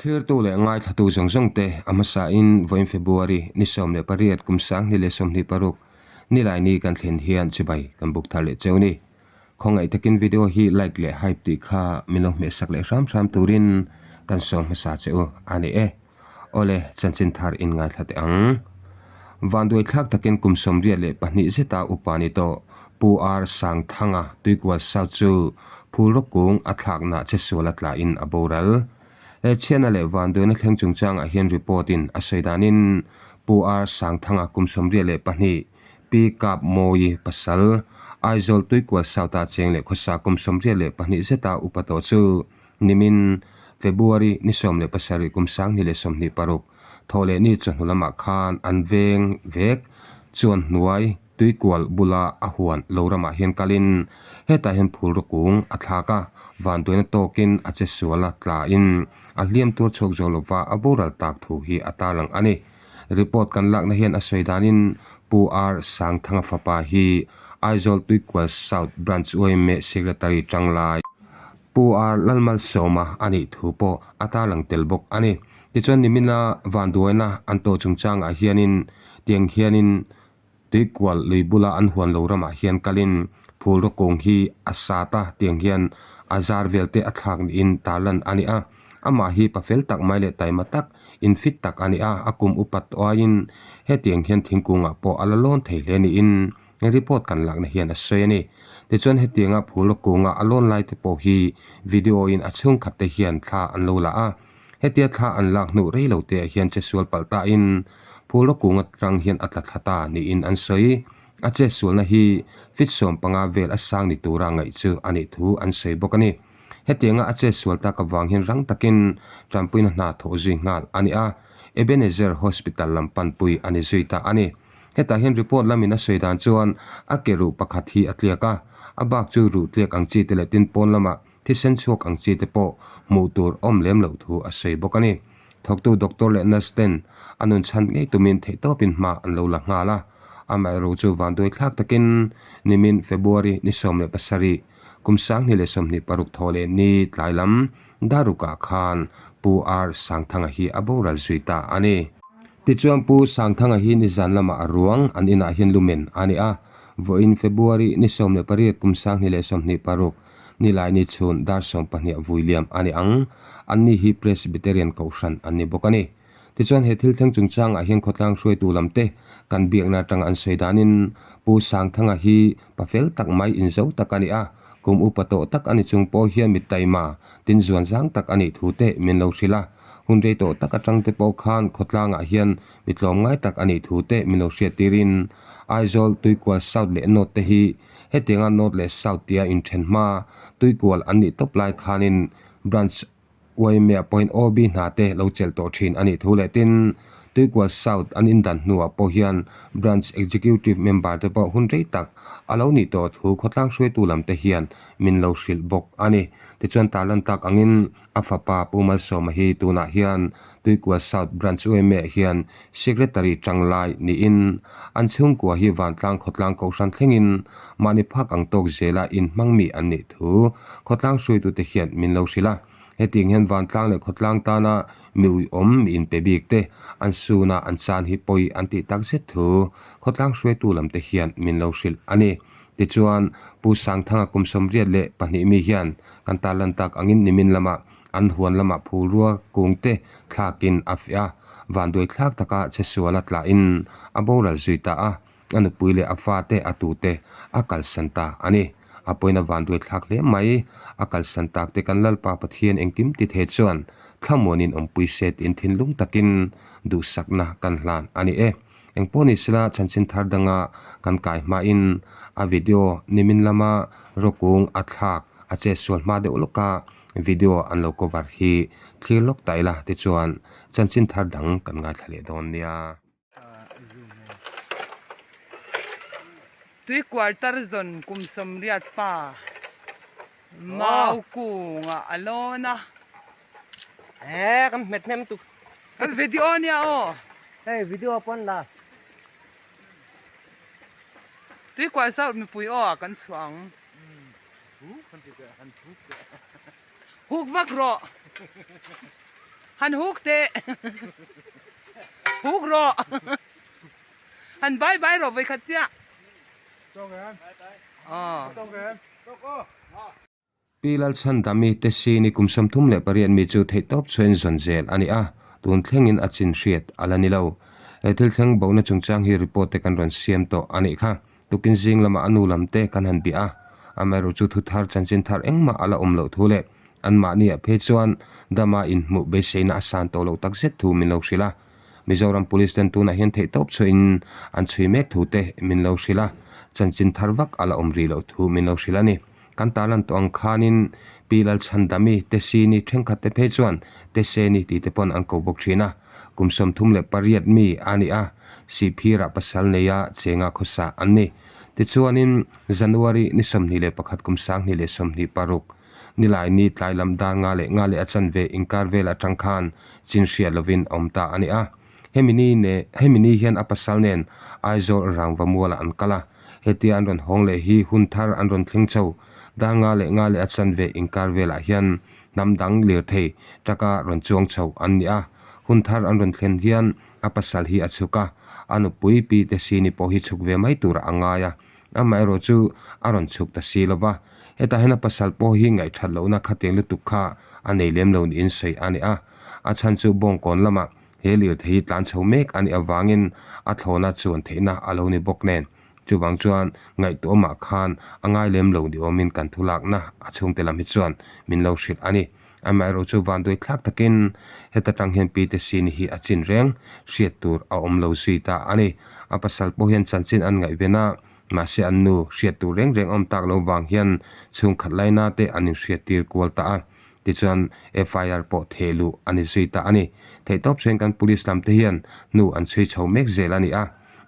Thlirtu leh ngaithlatu zawng zawng te a hmasain vawiin February ni 18 kum 2026 Nilaini kan thlen hian chibai kan buk thar leh cheu ni. Khawngaih takin video hi like leh hype tih kha min lo hmehsak leh hram hram turin kan sawm hmasa che u a ni e. Awle, chanchin thar in ngaithla teh ang. Vanduai thlak takin kum 82 zeta upa ni tawh Pu R Sangthanga Tuikual South chu phulraw kung a thlakna che sual a tlain a boral. He chhiatna leh vanduaina thleng chungchangah hian report in a sawi danin Pu R Sangthanga kum 82 Pi Kap Mawi pasal Aizawl Tuikual South-a cheng leh khawsa kum 82 zeta upa tawh chu Nimin, February ni 17 kum 2026, thaw leh ni chawhnu lamah khan an veng vek chuan hnuai tuikual bula a huan lo ramah hian kalin hetah hian phulraw kung a thlak a, vanduaina tawkin a che sual a tlain a hliam tur chhuak zo lova a boral tak thu hi a tarlang a ni. Report kan lakna hian a sawi danin Pu R Sangthanga fapa hi Aizawl Tuikual South Branch yma Secretary tanglai Pu R Lalmalsawma a nih thu pawh a tarlang tel bawk a ni. Tichuan nimina vanduaina an tawh chungchangah hianin tiang hianin Tuikual lui bula an huan lo ramah hian kalin phulraw kung hi a sat a, tiang hian a zar vel te a thlak niin tarlan a ni a. Amah hi pa fel tak mai leh taima tak, infit tak a ni a, a kum upat tawh aiin hetiang hian thingkungah pawh a la lawn thei hle niin report kan lakna hian a sawi a ni. Tichuan hetianga phulraw kunga a lawn lai te pawh hi video in a chhungkhat te hian thla an lo la a. Hetia thla an lak hnuh rei lo te ah hian che sual palh ta in phulraw kung atang hian a tla thla ta niin an sawi. A che sualna hi feet 15 vel a sang ni tura ngaih chu a nih thu an sawi bawk a ni. Hetianga a che sual tak avang hian rang takin tanpuina hna thawh zui nghal a ni a, Ebenezer Hospital lam panpui a ni zui ta a ni. Hetah hian report lamin a sawi dan chuan a ke ruh pakhat hi a tliak a, a bak chu ruh tliak ang chi te leh tin pawn lamah thisen chhuak ang chi te pawh hmuh tur awm lem loh thu a sawi bawk a ni. Thawktu doctor leh nurse ten a nun chhan ngei tumin theihtawpin hma an lo la nghal a, amaherawhchu chu vanduai thlak takin nimin February ni 17 kum 2026 thaw leh ni tlai lam Darukah khan Pu R Sangthanga hi a boral zui ta a ni. Tichuan Pu Sangthanga hi nizan lamah a ruang an inah hian lumen a ni a, vawiin February ni 18 kum 2026 Nilaini chhun dar 12 vui liam a ni ang. Anni hi Presbyterian Kohhran an ni bawk a ni. Tichuan he thil thleng chungchangah hian khawtlang hruaitu lamte kan biakna atanga an sawi danin Pu Sangthanga hi pa fel tak mai inzo tak a ni a, kum upa tawh tak a ni chung pawh hian mit taima tin zuan zang tak a nih thu te min lo hrilh a. Hun rei tawh tak atang te pawh khan khawtlangah hian mi tlawmngai tak a nih thu te min lo hriat tirin Aizawl, Tuikual South leh North te hi hetianga North leh South tia inthen hma Tuikual an nih tawp lai khanin Branch yma pawhin OB hna te lo chelh tawh thin a nih thu leh tin Tuikual South an indan hnuah pawh hian Branch Executive Member te pawh hun rei tak a lo nih tawh thu khawtlang hruaitu lam te hian min lo hrilh bawk a ni. Tichuan tarlan tak angin a fapa Pu Malsawma hi tunah hian Tuikual South Branch yma hian Secretary tanglai niin an chhungkua hi vantlang khawtlang kohhran thlengin mahni phak ang tawk zela inhmang mi an nih thu khawtlang hruaitute hian min lo hrilh a. Hetiang hian vantlang leh khawtlang tana mi uiawm mi inpe bik te an suna an chan hi pawi an tih tak zet thu khawtlang hruaitu lam te hian min lo hrilh a ni. Tichuan Pu Sangthanga kum 82 mi hian kan tarlan tak angin nimin lamah an huan lamah phulrua kung te thlakin a fiah a, vanduai thlak taka che suala tlahin a boral zui ta a, a nupui leh a fate a tute a kalsan ta a ni. A pawina vanduai thlak hle mai, a kalsan tak te kan Lalpa Pathian engkim ti thei chuan thlamuanin awmpui se tiin thinlung takin duhsakna kan hlan a ni e. Engpawh ni sela chanchin thar danga kan kai hmain a video nimin lama rawkung a thlak a chetsual hma deuh lawka video an lo cover hi thlir lawk ta ila tichuan chanchin thar dang kan ngaithla leh dawn nia. Tui quarter zawn kum 80 pa mau kungah a lawn a. Eh kan hmet hnem tuk. Kan video nia aw. Hei video pawn la. Tui kual south mipui aw ah kan chhuah ang. Huk vak rawh. Han huk teh. Huk rawh. Han bye bye rawh vawikhat chiah. Aw. Pi Lalchhandami te sini kum 38 mi chu theihtawp chhuain zawn zel a ni a, tun thlengin a chin hriat a la ni lo. He thil thleng bohna chungchang hi report te kan rawn siam tawh a nih kha. Tukin zing lamah a nu lam te kan han bia a, amaherawh chu thu thar chanchin thar engmah a la awm loh thu leh anmahniah phei chuan dama inhmuh beiseina a san tawh loh takzet thu min lo hrilh a. Mizoram Police ten tunah hian theihtawp chhuahin an chhui mek thu te min lo hrilh a, chanchin thar vak a la awm rih loh thu min lo hrilh a ni. Kan tarlan tawh ang khanin Pi Lalchhandami, Tesini thenkhat te phei chuan Teseni tih te pawn an ko bawk thin a, kum 38 mi a ni a, Sihphirah pasal neia chenga khawsa an ni. Tichuanin January ni 21 kum 2026 Nilaini tlai lam dar nga leh nga leh a chanve inkar vel atang khan chin hriat lovin a awm ta a ni a. Hemi ni ne hemi ni hian a pasal nen Aizawl rangva mualah an kal a. Hetia an rawn hawng leh hi hun thar an rawn thleng chho. Dar nga leh nga leh a chanve inkar velah hian hnam dang lirthei taka rawn chuang chho an ni a. Hun thar an rawn thlen hian a pasal hi a chhuk a, a nupui pi te sini pawh hi chhuk ve mai turah a ngai a. Amaherawh chu a rawn chhuk ta si lo va, hetah hian a pasal pawh hi ngaihthat lohna khatiang lutuk kha a nei lem lo niin sawi a ni a. A chhan chu Bawngkawn lamah he lirthei hi tlan chho mek a nih avangin a thlawhna chuan theihna a lo ni bawk nen. Chuvang chuan ngaihtuahmah khan a ngai lem lo ni awmin kan thu lakna a chhungte lam hi chuan min lo hrilh a ni. Amaherawh chu vanduai thlak takin heta tang hian Pi Te Sini hi a chin reng, hriat tur a awm lo zui ta a ni. A pasal pawh hian chanchin an ngaihven a, mahse an nu hriat tur reng reng awm tak lo vang hian chhungkhat laina te an inhriat tir kual ta a. Tichuan FIR pawh theh luh a ni zui ta a ni. Theihtawp chuan kan police lam te hian hnu an chhui chho mek zel a ni a.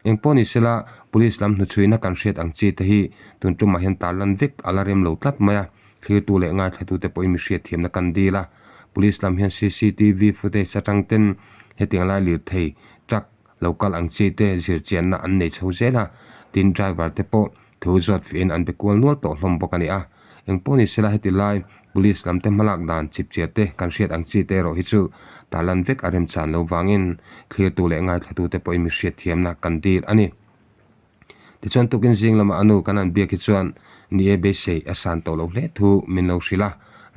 Engpawh ni sela police lam hnuchhuina kan hriat ang chi te hi tun tumah hian tarlan vek a la rem lo tlat mai a. Thlirtu leh ngaithlatute pawhin mi hriatthiamna kan dil a, Police lam hian cctv footage atang ten hetiang lai lirthei, truck, lo kal ang chi te zirchianna an nei chho zel a, tin driver te pawh thu zawt fiahin an be kual nual tawh hlawm bawk a ni a. Engpawh ni sela heti lai Police lam te hmalak dan chipchiah te kan hriat ang chi te erawh hi chu tarlan vek a remchan lo vangin thlirtu leh ngaithlatute pawhin mi hriatthiamna kan dil a ni. Tichuan tukin zing lamah a nu kan han biak hi chuan ni e beisei a san tawh lo hle thu min lo hrilh a,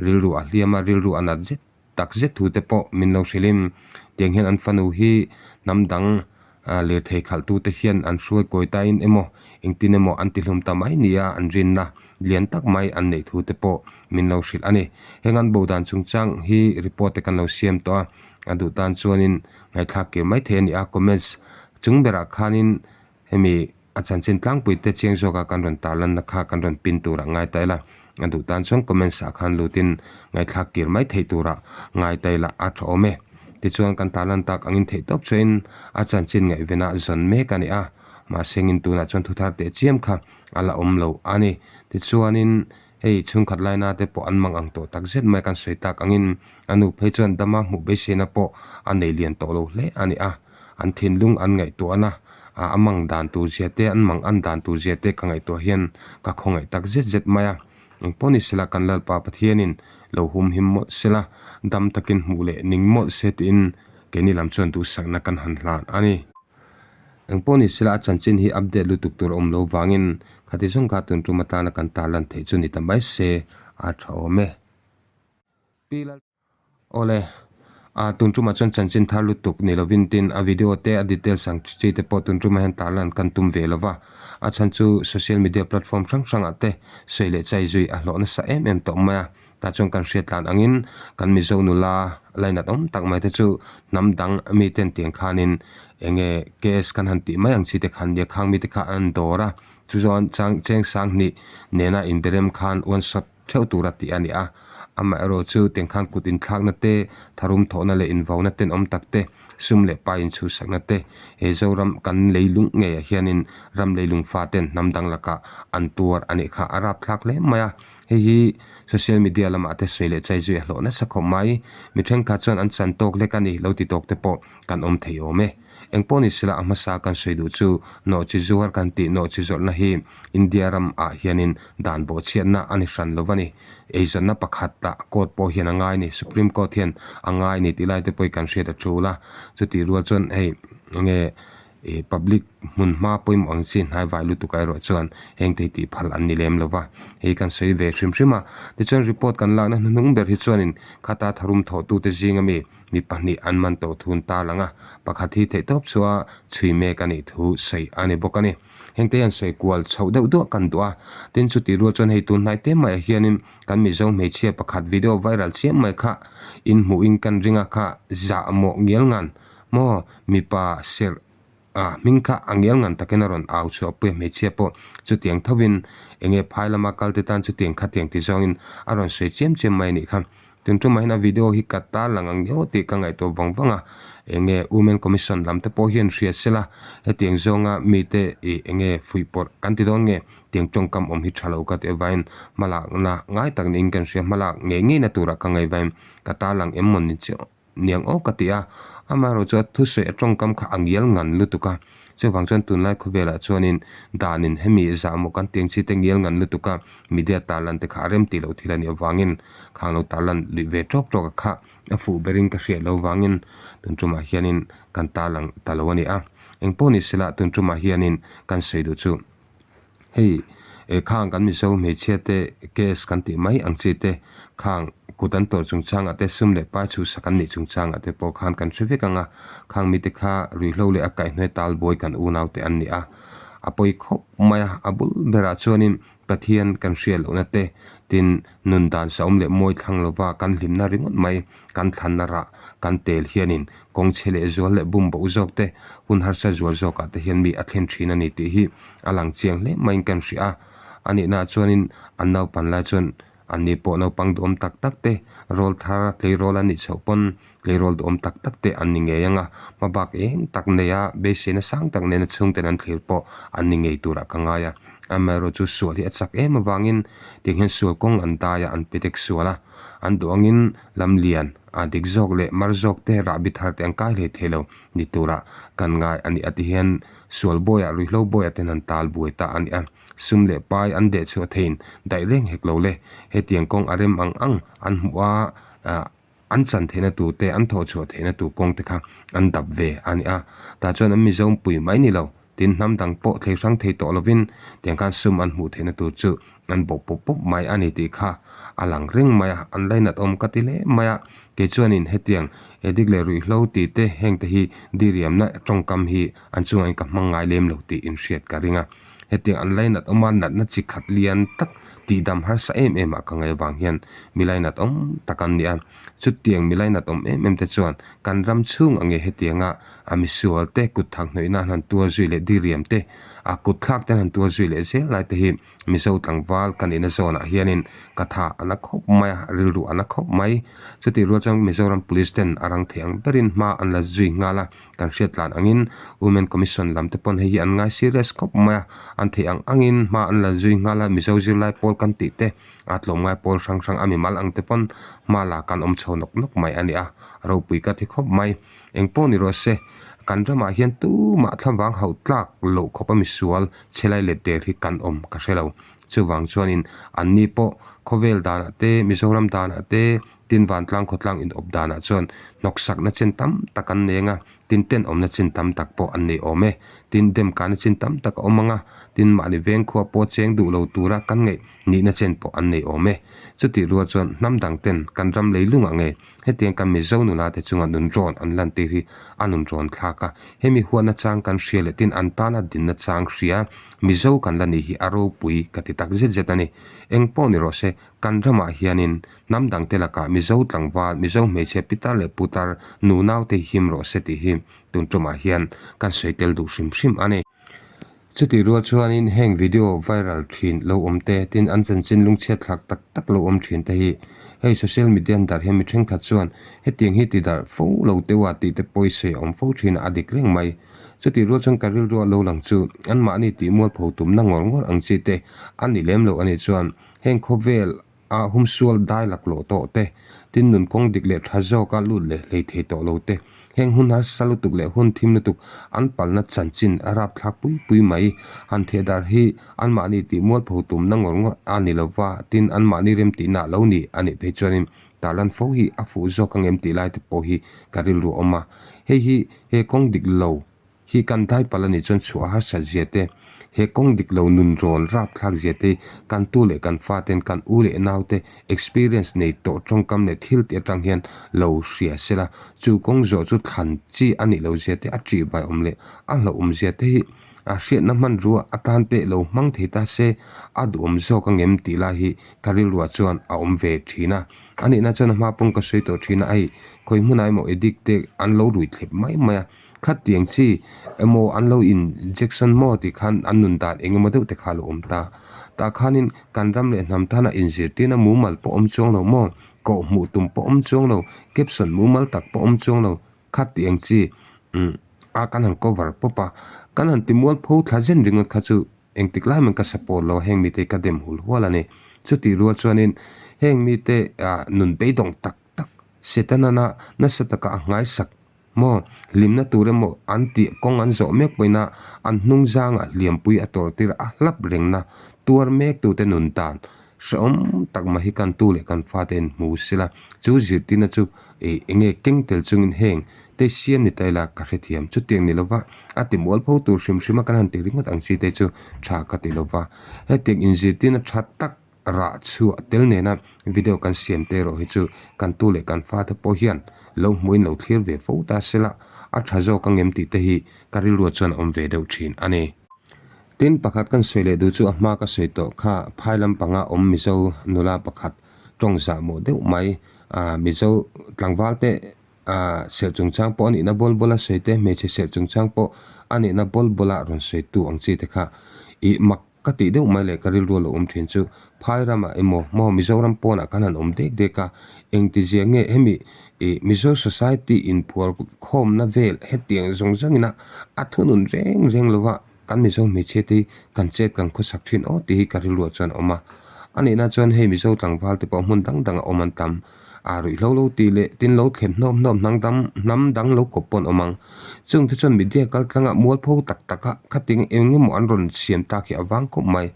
rilru a hliam a, rilru a nat zet tak zet thu te pawh min lo hrilhin tiang hian an fanu hi hnam dang lirthei khalhtu te hian an hruai kawi tain emaw engtin emaw an ti hlum ta mai nia an rinna lian tak mai an neih thu te pawh min lo hrilh a ni. Heng an bo dan chungchang hi report te kan lo siam tawh a, a duh tan chuanin ngaihthlak kir mai thei a ni a, comments chung berah khanin Hemi a chanchin tlangpui te chiang zawka kan rawn tarlanna kha kan rawn pin turah ngai ta ila, a duh tan chuan comments ah khan lutin ngaihthlak kir mai theih turah ngai ta ila a tha awm e. Tichuan kan tarlan tak angin theih tawp chuain a chanchin ngaihvenah zawn mek a ni a, mahse ngin tunah chuan thuthar teh chiam kha a la awm lo a ni. Tichuanin hei chhungkhat laina te pawh an mang ang tawh tak zet mai kan sawi tak angin a nu phei chuan dama hmuh beiseina pawh a nei lian tawh lo hle a ni a. An thinlung an ngaihtuahna a mang dan tur zia te, an mang an dan tur zia te ka ngaihtuah hian ka khawngaih tak zet zet mai a. Engpawh ni sela kan Lalpa Pathianin lo humhim mawlh sela, dam takin hmuh leh ning mawlh se tiin keini lam chuan duhsakna kan han hlan a ni. Engpawh ni sela a chanchin hi update lutuk tur a awm lo vangin khati zawng kha tun tum atana kan tarlan theih chu ni ta mai se a tha awm e. Pi Lal. Awle, a tun tumah chuan chanchin thar lutuk ni lovin tin a video te a details ang chi te pawh tun tumah hian tarlan kan tum ve lova, a chhan chu social media platform hrang hrangah te sawi leh chai zui a hlawh nasa em em tawh mai a, tah chuan kan hriat tlan angin kan Mizo nula lainat awm tak mai te chu hnam dang mi ten tiang khanin enge KS kan han tih mai ang chi te khan nia khang mi te kha an dawr a, chu chuan chang cheng sanghnih nena inberem khan one shot theuh tura tih a ni a, amaherawh chu tengkhan kut inthlakna te, tharum thawhna leh invauna tenawm tak te, sum leh pai inchhuhsakna te, he Zoram kan leilung ngeiah hianin ram leilung faten hnam dang lakah an tuar a nih kha a rapthlak hle mai a, hei hi social media lamah te sawi leh chai zui a hlawh nasa khawp mai, mi thenkhat chuan an chan tawk hlek a ni lo ti tawk te pawh kan awm thei awm e. Engpawh ni sela a hmasa kan sawi duh chu nawhchi zuar kan tih nawhchi zawrhna hi India ram ah hianin dan bawhchhiatna a ni hran lo a ni. Eizawnna pakhat ah court pawh hian a ngai a ni, Supreme Court hian a ngai a ni tih lai te pawh hi kan hriat a tul a. Chutih rual chuan hei enge ih public hmun hma pawimawh ang chi hnai vai lutuk ah erawh chuan heng te hi tih phal an ni lem lo va, hei kan sawi ve hrim hrim a. Tichuan report kan lakna hnuhnung ber hi chuanin khata tharum thawhtute zinga mi Mi pahnih an man tawh thun ta lang a, pakhat hi theihtawp chua chhui mek a nih thu sawi a ni bawk a ni. Hengte hian sawi kual chhoh deuh duah kan duh a, tin chuti rual chuan hei tun hnai te maiah hianin kan Mizo hmeichhia pakhat video viral chiam mai kha in hmuhin kan ring a kha zah mawh ngial ngan maw mipa serh A hming kha a ngial ngan takin a rawn au chhuah pui a, hmeichhia pawh chutiang thovin enge phai lama kal te tan chutiang khatiang ti zawngin a rawn sawi chiam chiam mai a nih kha. Tun tumah hian a video hi ka ta lang ang ngiau tih ka ngaihtuah vang vang a, enge Women Commission lam te pawh hian hria sela hetiang zawnga mite ih enge fuihpawrh kan ti dawn nge tiang tawngkam awm hi tha lo ka tih avangin hmalakna ngai tak niin kan hria, hmalak ngei ngeina turah ka ngaihvain ka ta lang em maw ni chiah. Niang aw ka ti a, amaherawh chu a thusawi a tawngkam kha a ngial ngan lutuk a, chuvang chuan tunlai khawvelah chuanin danin hemi zahmawh kan tiang chi te ngial ngan lutuk a, media tarlan te kha a rem tih loh thil a nih avangin khang lo tarlan luih ve tawk tawk a kha a fuh berin ka hriat loh vangin tun tumah hianin kan tarlang ta lo a ni a, engpawh ni sela tun tumah hianin kan sawi duh chu. Hei eh khang kan Mizo hmeichhia te case kan tih mai ang chi te khang kut an tawrh chungchangah te sum leh pai chhuhsak an nih chungchangah te pawh khan kan hre vek ang a, khang mite kha ruihhlo leh a kaihhnuai tal buai kan unau te an ni a, a pawi khawp mai a, a bul berah chuanin Pathian kan hriat lohna te tin nun dan saum leh mawi thlang lova kan hlimna ringawt mai kan thlanna rah kan tel hianin Kawng chhe leh zual leh bum boh zawk te, hun harsa zual zawkah te hian mi a thlen thin a ni tih hi a lang chiang hle maiin kan hria a. A nihnaah chuanin an naupan lai chuan anni pawh naupang duhawm tak tak te, rawl thar tleirawl an nih chhoh pawn tleirawl duhawm tak tak te an ni ngei ang a, hmabak eng tak neia beiseina sang tak nena chhungten an thlir pawh an ni ngei turah ka ngai a. Amaherawhchu sual hi a chak em avangin tiang hian sual kawng an dai a, an petek sual a, an duh angin lam lian a dik zawk leh mar zawk te rahbi thar te an kai hlei thei lo ni tura kan ngai a ni a ti hian sual bawiah ruihhlo bawiah ten an tal buai ta a ni a, sum leh pai an deh chhuah theiin daih reng hek lo le, hetiang kawng a rem ang ang an hmuh a ah an chan theihna tur te an thawh chhuah theihna tur kawng te kha an dap ve a ni a, tah chuan an Mizo pui mai ni lo. Tin, hnam dang pawh thlei hrang thei tawh lovin tiang khan sum an hmuh theihna tur chu an bawk pawp pawp mai a ni tih kha a lang reng mai a, an lainat awm ka ti hle mai a. Kei chuanin hetiang edik leh ruihhlo tih te heng te hi diriamna tawngkam hi an chungah in ka hmang ngai lem lo tih inhriat ka ring a. Hetiang an lainat awma natna chi khat lian tak tihdam harsa em em ah ka ngaih avang hian mi lainat awm tak an ni a. Chutiang mi lainat awm em em te chuan kan ram chhung ang nge hetianga A misual te kut thak hnawih nan han tuar zui leh diriam te, a kut thlak te han tuar zui leh zel lai te hi Mizo tlangval ka nihna zawnah hianin ka tha a na khawp mai a, rilru a na khawp mai. Chutih rual chuan Mizoram Police ten a rang thei ang berin hma an la zui nghal a, kan hriat tlan angin Women Commission lam te pawn hei hi an ngai serious khawp mai a, an theih ang angin hma an la zui nghal a, Mizo zirlai pawl kan tih te, a tlawmngai pawl hrang hrang a mimal ang te pawn hma la kan awm chho nawk nawk mai a ni a, ropui ka ti khawp mai. Eng pawh ni rawh se, kan ramah hian tumah thlavang hauh tlak loh khawpa misual chhelai let der hi kan awm ka hre lo. Chuvang chuanin anni pawh khawvel danah te, Mizoram danah te, tin vantlang khawtlang inawp danah chuan hnawksakna chin tam tak an nei ang a, tin tenawmna chin tam tak pawh an nei awm e. Tin demkana chin tam tak a awm ang a, tin mahni vengkhua pawh cheng duh lo tura kan ngaih nihna chen pawh an nei awm e. Chutih rual chuan hnam dang ten kan ram leilungah nge Hetiang kan Mizo nula te chunga nunrawn an lantir hi a nunrawn thlak a, hemi huatna chang kan hria leh tin an tana dinna chang hria Mizo kan la nih hi a ropui ka ti tak zet zet a ni. Eng pawh ni rawh se, kan ramah hianin hnam dangte lakah Mizo tlangval, Mizo hmeichhia pitar leh putar nunau te hi him rawh se tih hi tun tumah hian kan sawi tel duh hrim hrim a ni. Chutih rual chuanin heng video viral thin lo awm te, tin an chanchin lungchhiat thlak tak tak lo awm thin te hi hei social media an darh hian mi thenkhat chuan hetiang hi ti darh fo lo teuh a tih te pawisa a awm fo thin a, a dik reng mai. Chutih rual chuan ka rilru a lo lang chu anmahni tih mualpho tumna ngawr ngawr ang chi te a ni lem lo a nih chuan heng khawvel a humsual dai laklawh tawh te, tin nun kawng dik leh tha zawka lut leh hlei thei tawh lo te. Heng hun harsa lutuk leh hun thim lutuk an palna chanchin a rapthlak pui pui mai. Han theh dar hi anmahni tih mualpho tumna ngawr ngawr a ni lova, tin anmahni remtihna a lo ni a nih phei chuanin tarlan fo hi a fuh zawk ang em tih lai te pawh hi ka rilru a awm a. Hei hi he kawng dik lo Hi kan dai palh a nih chuan chhuah harsat zia te, he kawng dik lo nun rawn rapthlak zia te kan tu leh kan fa ten kan u leh nau te experience nei tawh tawngkam leh thil tih atang hian lo hria se la, chu kawng zawh chu thlan chi a nih lo zia te a ṭih vai awm leh a hlauhawm zia te hi a hriatna hmanrua atan te lo hmang thei ta se a duhawm zawk angem tih lai hi ka rilruah chuan a awm ve thin a. A nihna chuan a hma pawn ka sawi tawh thin a, hei khawi hmunah emaw addict te an lo rui thlep mai mai a. Khatiang chi emaw an lo in jection maw tih khan an nun dan eng emaw deuh te kha a lo awm ta. Tah khanin kan ram leh hnam tana inzirtirna mumal pawh awm chuang lo maw, koh hmuh tum pawh awm chuang lo, caption mumal tak pawh awm chuang lo, khatiang chi umm a kan han cover pawp a, kan han ti mual pho thla zen ringawt kha chu engtik lai mah ka support lo a, heng mite hi ka dem hul hual a ni. Chutih rual chuanin heng mite ah nun beidawng tak tak Setana nasa taka a nghaisak Maw, hlimna tur emaw an tih kawng an zawh mek pawhin a, an hnung zangah hliampui a tawrtir a hlap rengna tuar mektute nun dan hrehawm tak mai hi kan tu leh kan fate in hmu sila, chu zirtirna chu eng nge keng tel chungin heng te siam ni ta ila ka hrethiam. Chutiang ni lova a ti mualpho tur hrim hrim a kan han ti ringawt ang chi te chu tha ka ti lova, hetiang inzirtirna tha tak rah chhuah tel nena video kan siam te erawh hi chu kan tu leh kan fate pawh hian lo hmuhin lo thlir ve fo ta sela a tha zawk ang em tih te hi ka rilruah chuan a awm ve deuh thin a ni. Tin, pakhat kan sawi leh duh chu a hma ka sawi tawh kha phai lampanga awm Mizo nula pakhat tawng zahmawh deuh mai Mizo tlangval te serh chungchang pawh a nihna bawl bawla sawi te hmeichhe serh chungchang pawh a nihna bawl bawla rawn sawitu ang chi te kha ih mak Ka tih deuh mai leh ka rilru a lo awm thin chu phai ramah emaw maw Mizoram pawnah khan han awm dek dek a, engtizia nge hemi ih Mizo society inphuar khawmna vel hetiang zawng zawngin a a thunun reng reng lova kan Mizo hmeichhia te hi kan chet kan khawsak thin aw tih hi ka rilruah chuan a awm a. A nihna chuan hei Mizo tlangval te pawh hmun dang dangah awm an tam. A ruihhlo lo tih leh tin lo thlep hnawm hnawm hnang dam hnam dang lo kawp pawn awm ang. Chung te chuan media kal tlanga mualpho tak tak a khating eng emaw an rawn siam tak hi a vang khawp mai.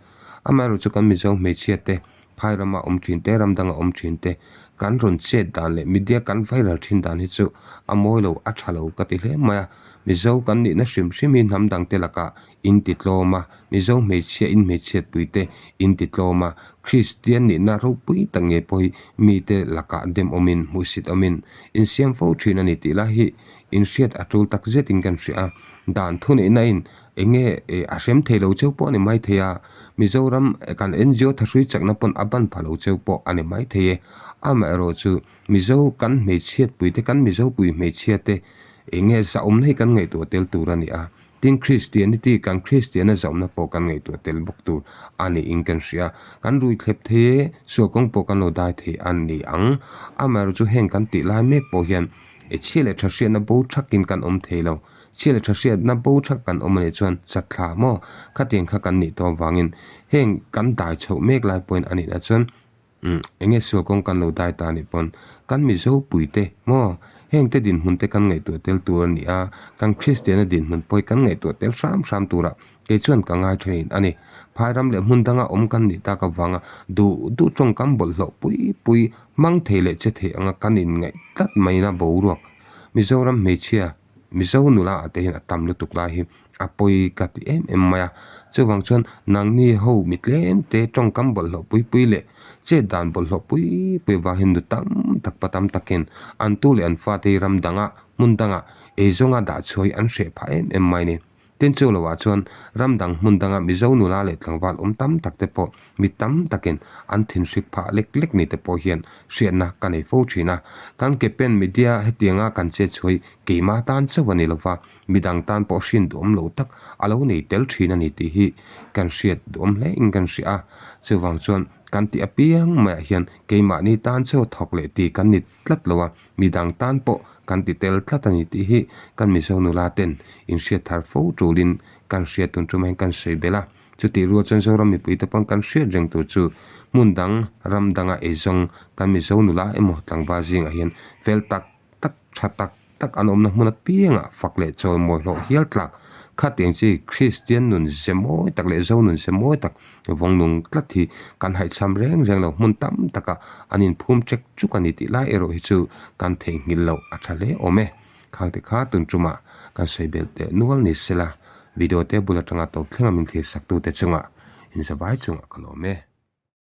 Amaherawhchu chu kan Mizo hmeichhia te, phai rama awm thin te, ram danga awm thin te kan rawn chet dan leh media kan viral thin dan hi chu a mawi lo a tha lo ka ti hle mai a. Mizo kan nihna hrim hrim hi hnam dang te lakah in ti tlawm a, Mizo hmeichhia in hmeichhiatpui te in ti tlawm a, Kristian nihna ropui tak nge pawh hi mite lakah dem awmin hmuhsit awmin in siam fo thin a ni tih lai hi in hriat a tul tak zetin kan hria a, dan thuneihna in eng nge a hrem thei lo cheu pawh a ni mai thei a, Mizoram kan NGO thahrui chakna pawn a ban pha lo cheu pawh a ni mai thei e, amaherawh chu Mizo kan hmeichhiatpui te kan Mizopui hmeichhia te eng nge zahawmna hi kan ngaihtuah tel tur a ni a. Tin, Christianity, kan Kristiana zawmna pawh kan ngaihtuah tel bawk tur a niin kan hria. Kan rui thlep thei e, sual kawng pawh kan lo dai thei a ni ang. Amaherawhchu chu heng kan tih lai mek pawh hian e chhia leh tha hriatna bo thakin kan awm thei lo. Chhia leh tha hriatna bo thak kan awm a nih chuan chatthla maw khatiang kha kan nih tawh avangin heng kan dai chhoh mek lai pawhin a nihna chuan Umm, enge sual kawng kan lo dai ta anih pawn kan Mizo puite maw hengte dinhmun te kan ngaihtuah tel tur a ni a, kan Kristiana dinhmun pawh hi kan ngaihtuah tel hram hram turah kei chuan ka ngai thin a ni. Phai ram leh hmun danga awm kan nih tak avanga duh duh tawngkam bawlhhlawh pui pui hmang thei leh che thei anga kan inngaih tlat maina boruak Mizoram hmeichhia Mizo nula ah te hian a tam lutuk lai hi a pawi ka ti em em mai a, chuvang chuan nangni ho mi tlem te tawngkam bawlhhlawh pui pui leh chet dan bawlhhlawh pui pui avang hian nu tam tak pa tam takin an tu leh an fate hi ram dangah hmun dangah eizawnga dah chhuah hi an hreh phah em em mai a ni. Tin chu lovah chuan ram dang hmun danga Mizo nula leh tlangval awm tam tak te pawh mi tam takin an thinhrik phah lek lek ni te pawh hian hriatna ka nei fo thin a. Kan ke pen media hetianga kan chet chhuah hi keimah tan chauh a ni lova, midang tan pawh hrin duhawm lo tak a lo nei tel thin a ni tih hi kan hriat duhawm hle in kan hria a. Chuvang chuan kan tih apiang maiah hian keimahni tan chauh thawk leh ti kan ni tlat lo a, midang tan pawh kan ti tel tlat a ni tih hi kan Mizo nula ten inhriat thar fo tulin kan hriat tun tum hian kan sawi belh a. Chutih rual chuan Zoram mipuite pawn kan hriat reng tur chu hmun dang ram danga eizawng kan Mizo nula emaw tlangval zingah hian fel tak tak tha tak tak. tak an awmna hmun apiangah fak leh chawimawi hlawh hial tlak khatiang chi Kristian nun ze mawi tak leh Zo nun ze mawi tak vawng nung tlat hi kan haihchham reng reng lo hmun tam takah an inphum chek chuk a ni tih lai erawh hi chu kan theihnghilh loh a tha hle awm e. Khangte kha tun tumah kan sawi belh teh nual ni sela video te bul atanga tawp thlenga min thlir sak tute chungah inzavai chungah ka lawm e.